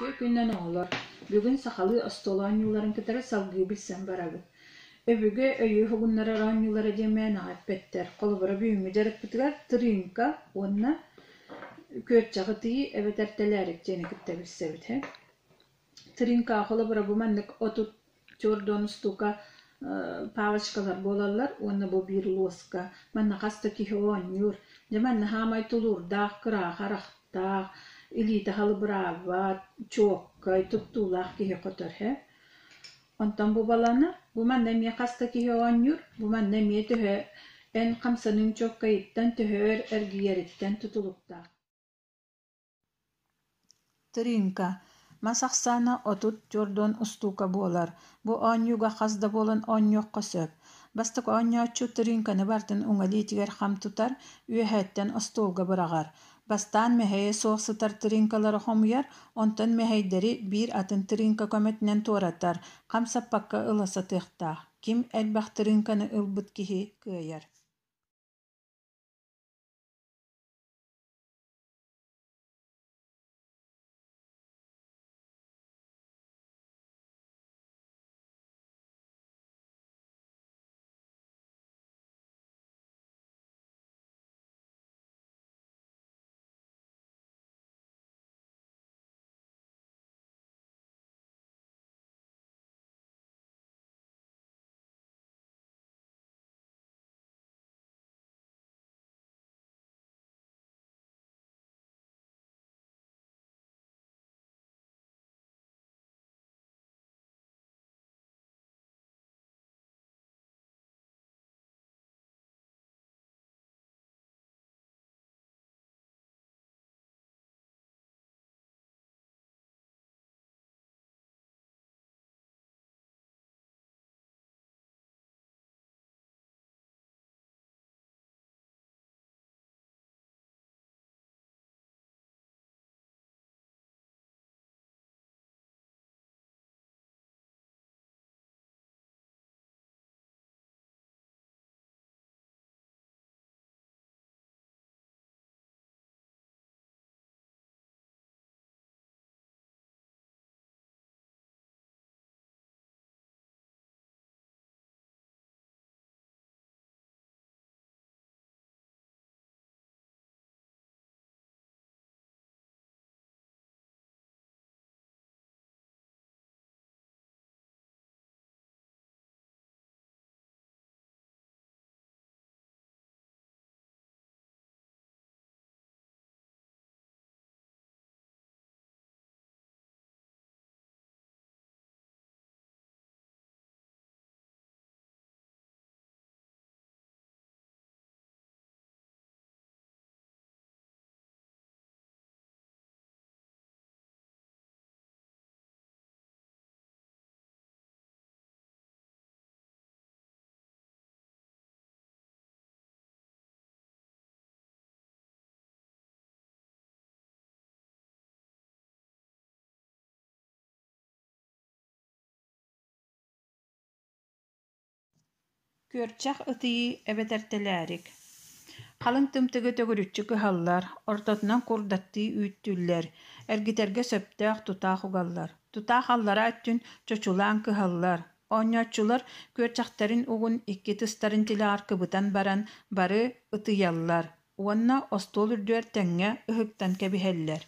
Үтүө күнүнэн оҕолор! Бүгүн сахалыы остуол оонньууларын кытары салгыы билсэн барабыт. Өбүгэ өйү уһугуннарар оонньуулара диэн мээнэҕэ эппэттэр. Холобура, бүгүҥҥү дьарыкпытыгар тырыыҥка уонна күөрчэх ытыы эбэтэр тэлээрик диэни кытта билсэбит. Тырыыҥкаҕа холобура бу маннык 34 устуука палочкалар буолаллар уонна бу биир луоска. Манна хас да киһи оонньуур. Дьэ манна саамай тулуурдаах, кырааха арахтаах, илиитэ халыбыраабат, чуоккай, туттуулаах киһи хотор һэ. Онтон бу баланы, бу манна эмиэ хас да киһи оонньуур, бу манна эмиэ төһө эн хамсаныыҥ чуоккайыттан төһө өр эргийэриттэн тутулуктаах. Тырыыҥка мас ахсаана 34 устуука буолар. Бу оонньууга хас да буолан оонньуохха сөп. Бастакы оонньооччу тырыыҥканы барытын уҥа илиитигэр хам тутар, үөһэттэн остуолга быраҕар. Бастаан мэһэйэ суох сытар тырыыҥкалары хомуйар, онтон мэһэйдэри биир атын тырыыҥка көмөтүнэн туоратар, хамсаппакка ыла сатыахтаах. Ким элбэх тырыыҥканы ылбыт киһи кыайар. Күөрчэх ытыйыы эбэтэр тэлээрик. Халыҥ тымтыгы төгүрүччү кыһаллар, ортотунан курдаттыы үүттүүллэр, эргитэргэ сөптөөх тутаах угаллар. Тутаах аллараа өттүн чочулаан кыһаллар. Оонньооччулар күөрчэхтэрин угун икки тыстарын тилэҕэр кыбытан баран бары ытыйаллар уонна остуол үрдүгэр тэҥҥэ ыһыктан кэбиһэллэр.